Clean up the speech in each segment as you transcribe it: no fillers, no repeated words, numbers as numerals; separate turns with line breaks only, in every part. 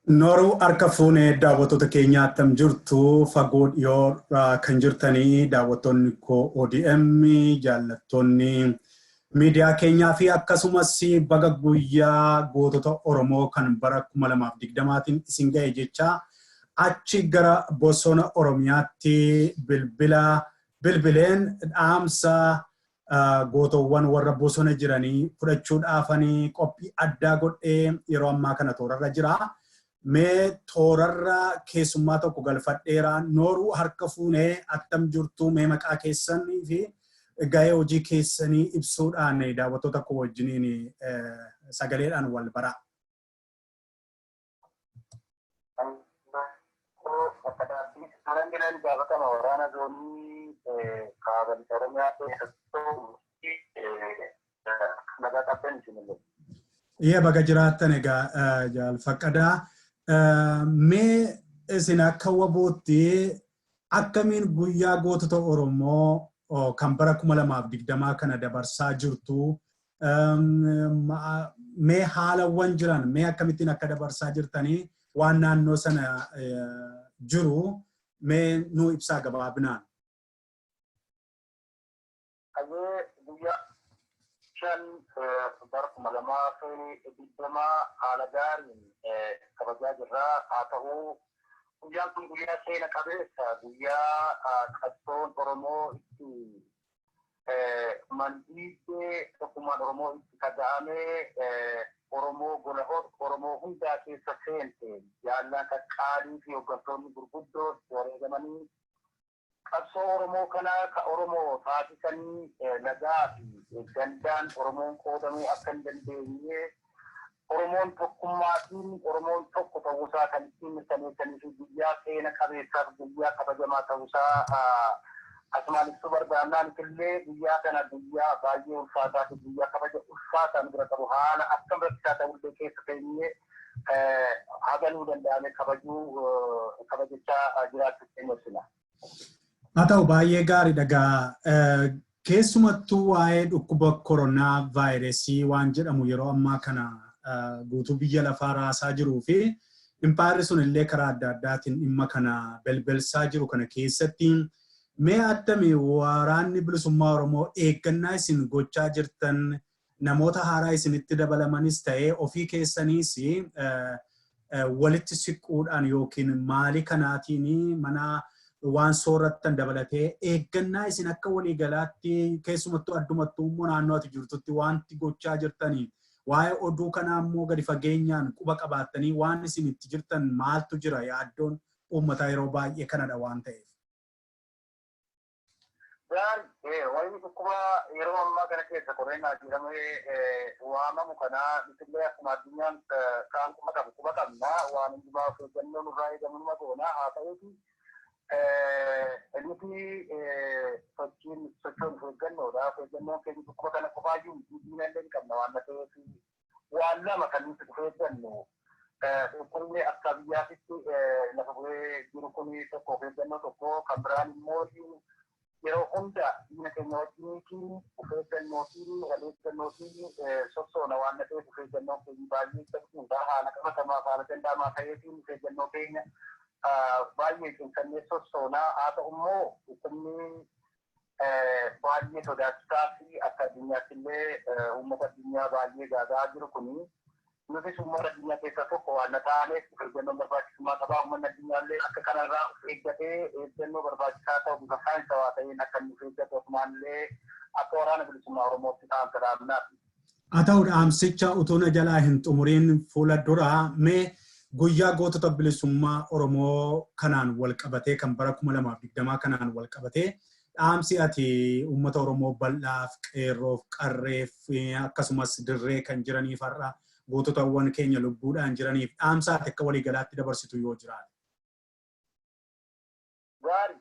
Nooruu, harka fuunee daawwattoota keenya, attam jirtu? Fagoo dhiyoo kan jirtanii daawwattoonni koo ODM, jaallattoonni miidiyaa keenyaa fi akkasumas baga guyyaa gootota Oromoo kan bara 2020tiin isin ga'e jecha achi gara bosona Oromiyaatti bilbila bilbileen dhaamsa gootowwan warra bosona jiranii fudhachuudhaafanii qophii addaa godhee yeroo ammaa kana toorarra jira. Mee toorarra keessummaa tokko galfadheera. Nooruu, harka fuunee, attam jirtu? Mee maqaa keessanii fi gahee hojii keessanii ibsuudhaan daawwattoota koo wajjiniin sagaleedhaan wal baraa.
Gaafatama waraana zoonii kaaba lixa Oromiyaa keessattuu nagaa qabdan isin.
Iyya, baga jiraattan. Egaa jaalfaqqadaa, mee isin akka WBOtti akkamiin guyyaa gootota Oromoo kan bara 2020 kana dabarsaa jirtu? Mee haalawwan jiran, mee akkamittiin akka dabarsaa jirtanii, waan naannoo sana jiru mee nuu ibsaa gabaabinaan.
Hayyee, guyyaa 5 bara 2020 haala gaariin kabajaa jirra. Haa ta'u, guyyaan kun guyyaa seena qabeessa, guyyaa qabsoon Oromoo itti mandiiddee, tokkummaan Oromoo itti dhaga'amee, Oromoo gola Oromoo hundaa keessa seente, jaallaan qaqqaalii fi hooggantoonni gurguddoo wareegamanii qabsoo Oromoo kana ka Oromoo taasisanii, lagaa fi gandaan Oromoon qoodamuu akka hin dandeenye, Oromoon tokkummaatiin Oromoon tokko ta'uusaa kan ittiin mirkaneessanii fi guyyaa seena qabeessaaf guyyaa kabajamaa ta'uusaa asumaan ibsuu barbaannaan illee, guyyaa kana guyyaa baay'ee ulfaataa fi guyyaa kabaja ulfaataa nu bira qabu, haala akkam rakkisaa ta'ullee keessa teenyee haganuu danda'ame kabajuu kabajachaa jiraachuu keenya ibsina.
Haa ta'u, baay'ee gaariidha gaa. Keessumattuu waa'ee dhukkuba koronaa vaayirasii waan jedhamu yeroo ammaa kana guutuu biyya lafaa raasaa jiruu fi impaayirri sun illee karaa adda addaatiin dhimma kana belbelsaa jiru kana keessatti, mee attami waraanni bilisummaa Oromoo eeggannaa isin gochaa jirtan, namoota haaraa isinitti dabalamanis ta'ee ofii keessaniis walitti siquudhaan yookiin maalii kanaatiin mana waan soorrattan dabalatee eeggannaa isin akka waliigalaatti, keessumattuu addumattuu immoo naannoo ati jirtutti wanti gochaa jirtanii, waa'ee oduu kanaa immoo gadi fageenyaan quba qabaattanii waan isin itti jirtan maaltu jira? Yaaddoon uummataa yeroo baay'ee kanadha waan ta'eef.
Gaarii, wayii dhukkuba yeroo ammaa kana keessa koronaa jedhamee waamamu kana nutillee akkuma addunyaan kaan quba qabu quba qabna. Waan hundumaa of eeggannoo nurraa eegamu numa goona. Haa ta'uuti, nuti sochiin sochoon of eeggannoodha. Of eeggannoon keenya dhukkuba kana qofaayyuu diina illee ni qabna waan ta'eef, waan lama kan nuti of eeggannu. Dhukkubni akka biyyaatitti lafa bu'ee jiru kun tokko, of eeggannoo tokko. Kan biraan immoo yeroo hunda diina keenya wajjiniitiin of eeggannootiin, wal eeggannootiin sossoona waan ta'eef, of eeggannoon keenya baay'ee cabsuudha. Haala qabatamaa, haala danda'amaa ta'eetiin of eeggannoo keenya baay'ee cimsannee sossoonaa. Haa ta'u immoo, dhukkubni baay'ee sodaachisaa fi akka addunyaatti illee uummata addunyaa baay'ee gaagaa jiru kuni, nutis uummata addunyaa keessaa tokko waan taaneef of eeggannoon barbaachisummaa qabaa. Uummanni addunyaa illee akka kanarraa of eeggatee, eeggannoo barbaachisaa ta'u bifa saayinsawaa ta'een akka inni of eeggatu asumaanillee akka waraana bilisummaa Oromootti dhaamsa dhaamnaaf.
Haa ta'u, dhaamsicha utuu na jalaa hin xumuriin fuula duraa, mee guyyaa gootota bilisummaa Oromoo kanaan wal qabatee, kan bara 2020 kanaan wal qabatee, dhaamsi ati uummata Oromoo bal'aaf, qeerroof, qarreef, akkasumas dirree kan jiraniif, har'a goototawwan keenya lubbuudhaan jiraniif dhaamsa ati akka waliigalaatti dabarsitu yoo jiraate.
Gaarii.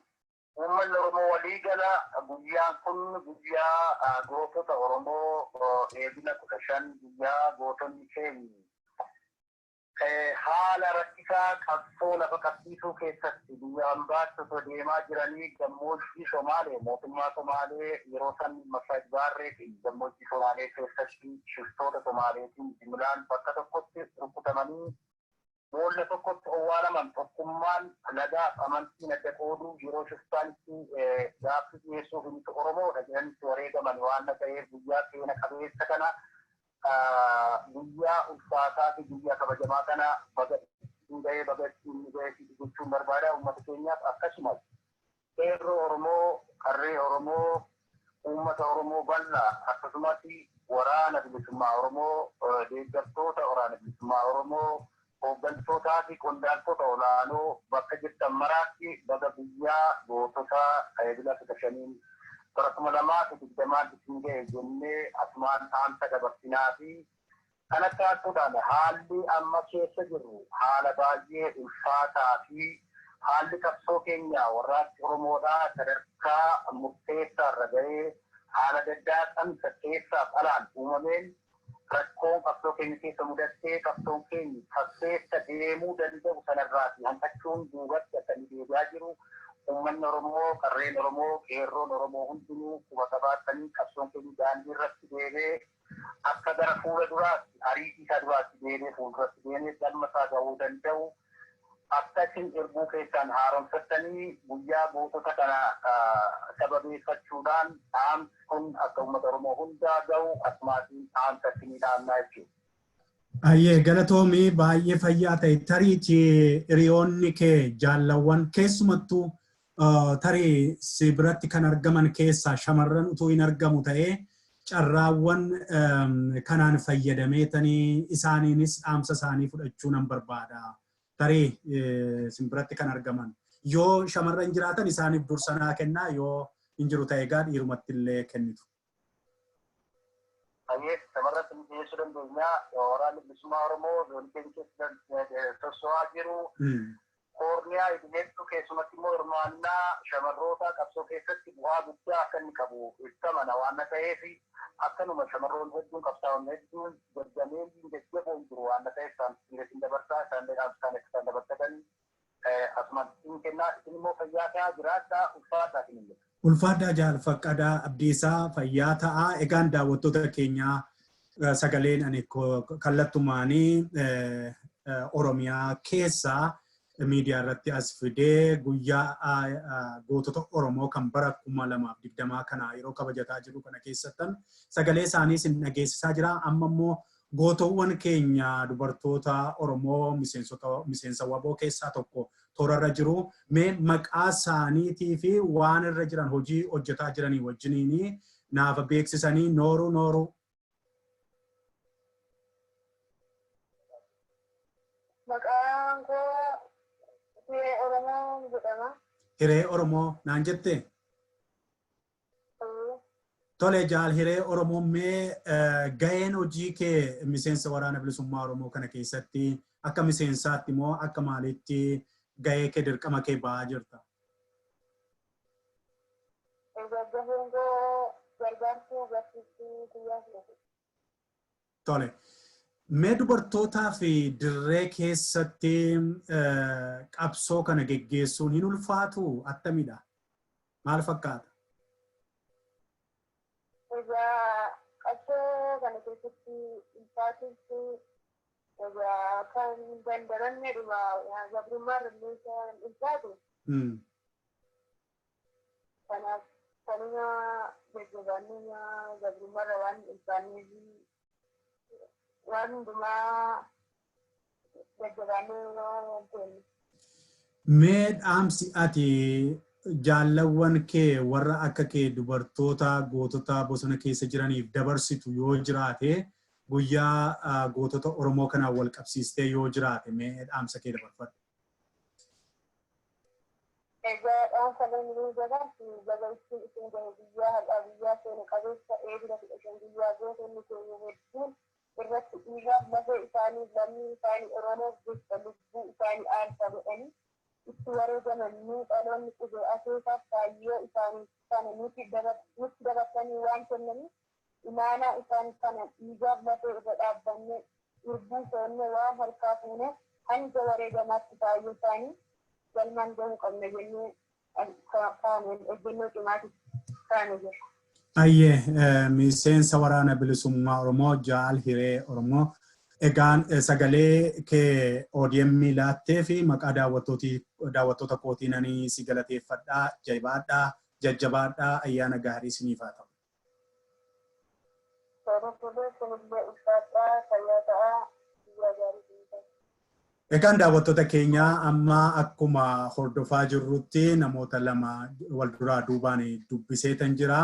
Uummanni Oromoo waliigala guyyaan kun guyyaa gootota Oromoo Eebila 15, guyyaa gootonni keenya haala rakkisaa qabsoo lafa qabsiisuu keessatti biyya ambaatti osoo deemaa jiranii gammoojjii Somaalee, mootummaa Somaalee yeroo san Masaaj Baarreetiin gammoojjii Somaalee keessatti shiftoota Somaaleetiin jimlaan bakka tokkotti rukutamanii Boolla tokkotti owwaalaman, tokkummaan lagaaf amantiin adda qooduu yeroo shiftaan itti gaaffii dhiyeessuuf nuti Oromoodha jedhanitti wareegaman waan ta'eef, guyyaa seena qabeessa kana, guyyaa ulfaataa fi guyyaa kabajamaa kana baga ittiin gahee, baga ittiin gahee jechuun barbaada uummata keenyaaf. Akkasumas qeerroo Oromoo, qarree Oromoo, uummata Oromoo bal'aa, akkasumas Waraana Bilisummaa Oromoo, deeggartoota Waraana Bilisummaa Oromoo, hooggantootaa fi qondaaltota olaanoo bakka jirtan maraatti baga guyyaa gootota Ebila 15n bara 2020n isin ga'e jennee asumaan dhaamsa dabarsinaa fi kanatti aansuudhaan haalli amma keessa jirru haala baay'ee ulfaataa fi haalli qabsoo keenya warraaqsi Oromoodhaa sadarkaa murteessaarra ga'ee haala daddaaqamsa keessaaf alaan uumameen rakkoon qabsoo keenya keessa mudattee qabsoon keenya sasseessa deemuu danda'u sanarraati hanqachuun duubatti akka inni deebi'aa jiru uummanni Oromoo, qarreen Oromoo, qeerroon Oromoo hundinuu quba qabaatanii, qabsoon keenya daandii irratti deebi'ee akka gara fuula duraatti ariitii isaa duraatti deemee fuulduratti deemee galma isaa gahuu danda'u akka isin erbuu keessaan haaromsattanii guyyaa gootota kana sababeeffachuudhaan dhaamsi kun akka uummata Oromoo hundaa gahu asumaatiin dhaamsa isinii dhaamnaa jechuudha.
Ayyee, galatoomii, baay'ee fayyaa ta'e. Tariitii hiriyoonni kee, jaallawwan, keessumattuu tarii si biratti kan argaman keessaa shamarran utuu hin argamu ta'ee, carraawwan kanaan fayyadameetanii isaaniinis dhaamsa isaanii fudhachuu nan barbaada. Tarii isin biratti kan argaman. Yoo shamarran jiraatan isaaniif dursanaa kennaa, yoo hin jiru ta'e egaa dhiirumatti illee kennitu.
Ayyee, shamarran isin dhiyeessuu dandeenya. Waraanni Bilisummaa Oromoo zoonii keenya keessa sosso'aa jiru. Koorniyaa idileettu keessumatti immoo hirmaannaa shamarroota qabsoo keessatti bu'aa guddaa akka inni qabu ibsamana waan ta'eef, akkanuma shamarroon hedduun, qabsaa'onni hedduun, jajjabeeyyiin jajjaboon jiru waan ta'eef, isaan isin dabarsaa, isaan dhaamsaan akka isaan dabarsatan asumaan isin kennaa. Isin immoo fayyaa ta'aa, jiraadhaa, ulfaataa isin jedha.
Ulfaadhaa Jaal Faqqadaa Abdiisaa, fayyaa ta'aa. Egaan daawwattoota keenyaa, sagaleen ani kallattumaanii Oromiyaa keessaa miidiyaa irratti as fidee guyyaa gootota Oromoo kan bara 2020 kana yeroo kabajataa jiru kana keessattan sagalee isaanii isin dhageessisaa jira. Amma immoo gootowwan keenya dubartoota Oromoo miseensa WBO keessaa tokko toorarra jiru. Mee maqaa isaaniitii fi waan irra jiran, hojii hojjetaa jiranii wajjiniin naaf beeksisanii. Nooruu, nooruu.
Maqaan koo Hiree Oromoo jedhama.
Hiree Oromoo naan jette? Tole, Jaal Hiree Oromoo, mee gaheen hojii kee miseensa Waraana Bilisummaa Oromoo kana keessatti akka miseensaatti moo akka maaliitti gahee kee, dirqama kee ba'aa jirta?
Egaa gaheen koo gargaartuu barsiistuu guyyaa filate.
Tole. Mee dubartootaa fi dirree keessatti qabsoo kana geggeessuun hin ulfaatu, attamidha? Maal fakkaata?
Egaa qabsoo kana keessatti ulfaatuuf egaa kan dandaramnedhuma, gabrummaa irra ulfaatu. Kanaaf kanuma jajjabaannuma gabrummaarra waan ulfaanneef waan hundumaa jajjabaannee waan teenye.
Mee dhaamsi ati jaallawwan kee warra akka kee dubartoota gootota bosona keessa jiraniif dabarsitu yoo jiraate, guyyaa gootota Oromoo kanaan wal qabsiistee yoo jiraate, mee dhaamsa kee dabarfadhu.
Egaa dhaamsa namni dabarsu, baga ittiin isin gahe guyyaa har'aa, guyyaa seena qabeessa Eebila 15, guyyaa gootonni keenya hedduun irratti dhiigaaf lafee isaanii lammii isaanii Oromoof jecha lubbuu isaanii aarsaa godhanii itti wareegaman, nuu dhaloonni qubee akeekaaf kaayyoo isaanii sana nutti dabarsanii waan kennaniif, imaanaa isaanii kana dhiigaaf lafee irra dhaabbannee irbuu seennee waan harkaa fuunee hanga wareegamaatti kaayyoo isaanii galmaan gahuu qabna jennee kaaneen ejjennoo cimaati kaane jira.
Ayyee, miseensa Waraana Bilisummaa Oromoo Jaal Hiree Oromoo Egaan sagalee kee ODM laattee fi maqaa daawwattoota kootiin ani si galateeffadhaa, jabaadhaa, jajjabaadhaa, ayyaana gaarii isiniif haa ta'u.
Tolee, kunillee ulfaadhaa, fayyaa ta'aa, guyyaa gaarii isiniif haa ta'u.
Egaan daawwattoota keenyaa, amma akkuma hordofaa jirrutti namoota lama wal duraa duubaan dubbiseetan jira.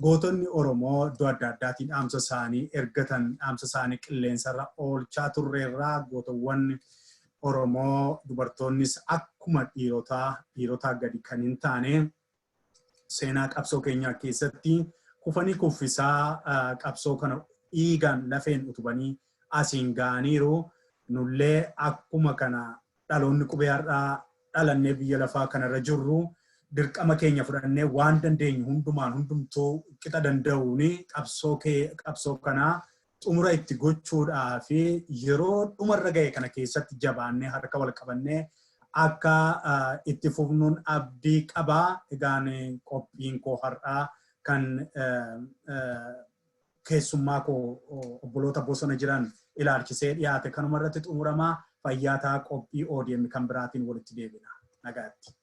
Gootonni Oromoo iddoo adda addaatiin dhaamsa isaanii ergatan, dhaamsa isaanii qilleensarra oolchaa turreerraa. Gootowwan Oromoo dubartoonnis akkuma dhiirotaa, dhiirotaa gadi kan hin taane, seenaa qabsoo keenyaa keessatti kufanii kuffisaa qabsoo kana dhiigaan lafeen utubanii asiin ga'aniiru. Nullee akkuma kana dhaloonni qubee har'aa dhalannee biyya lafaa kanarra jirru dirqama keenya fudhannee waan dandeenyu hundumaan, hundumtuu qixa danda'uun qabsoo kanaa xumura itti gochuudhaa fi yeroo dhumarra ga'e kana keessatti jabaannee harka wal qabannee akka itti fufnuun abdii qabaa. Egaan qophiin koo har'aa kan keessummaa koo obboloota bosona jiran ilaalchisee dhiyaate kanuma irratti xumuramaa. Fayyaa ta'aa, qophii ODM kan biraatiin walitti deebina. Nagaatti.